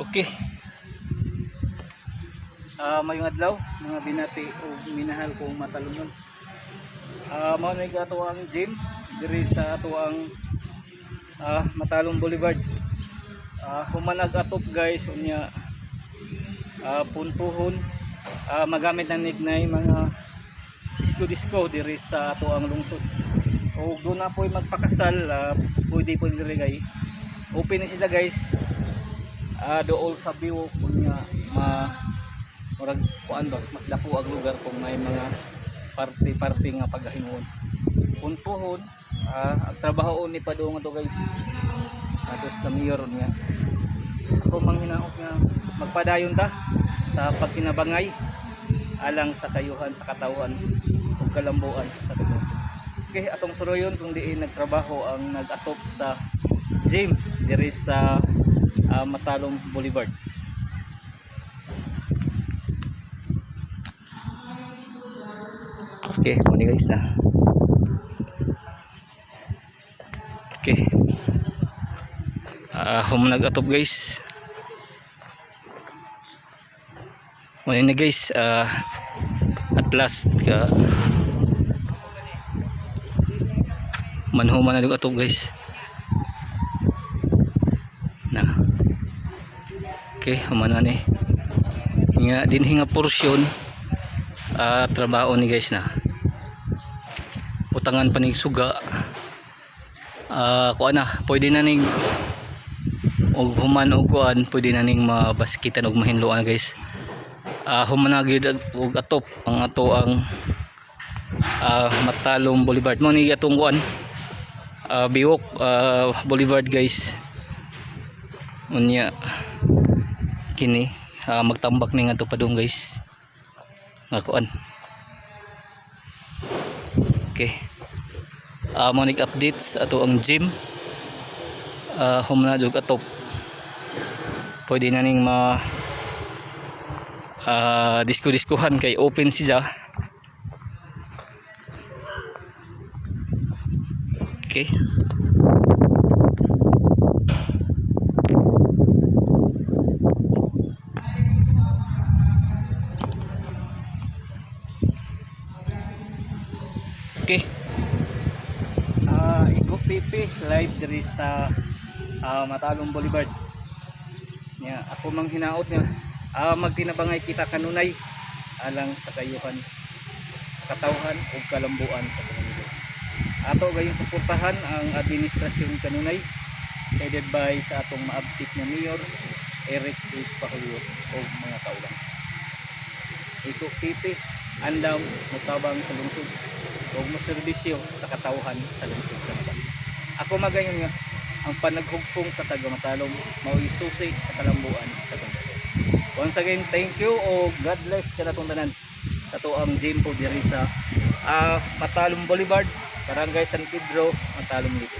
Okay. Mayong adlaw mga binati o minahal kong matalumnon. Mao na ato ang gym diri sa ato ang Matalom Boulevard. Humanag atop guys, unya puntuhon, magamit ng nignay mga disco-disco diri sa ato ang lungsod. O doon na po magpakasal, pwede po diri guys. Open na siya guys. Dool sa Biwok, unya ma murag kuan ba, mas dako ang lugar kung may mga party-party nga paghahimuon. Puntuhon, ang trabaho ni padung ato guys. Atos ka mayor niya. Ako manghinaot nga magpadayon ta sa pagkinabangay alang sa kayuhan sa katawhan ug kalambuan sa tubong. Okay, atong suroyon kung diin nagtrabaho ang nag-atop sa gym diri sa Matalom Boulevard. Okay, muna guys na. Okay. Humanag atop guys. Muna na guys, at last ka manhuman na atop guys. Na. Okay, human na ni. Nga dinhi nga porsyon trabaho ni guys na. Utangan pa ning suga. Kuan na, pwede na ning og human og kuan, pwede na ning mabaskitan og mahinloan guys. Human na gyud og atop ang ato ang Matalom Boulevard. Mo ni atong kuan. Biwok Boulevard guys. Unya kini magtambak ni ngadto padung guys. Nga kuan. Okay. Mo ni updates ato ang gym. Human na jud atop. Pwede na ning ma disco-diskuhan kay open siya. Okay. Okay. Igo PP live diri sa Matalom Boulevard. Nya ako mang hinaot nga magtinabangay kita kanunay alang sa kayuhan, katawhan ug kalambuan sa komunidad. Ato gayong suportahan ang administrasyon kanunay headed by sa atong maabtik na mayor Eric Luis Pahulio ug mga kauban. Iko PP andam motabang sa lungsod ug moserbisyo sa katawhan sa lungsod sa Matalom. Ako magayon nga ang panaghugpong sa taga Matalom mao'y susi sa kalambuan sa lungsod. Once again, thank you o God bless kanatong tanan. Kato ang gym po diri sa Matalom Boulevard, Barangay San Pedro, Matalom Leyte.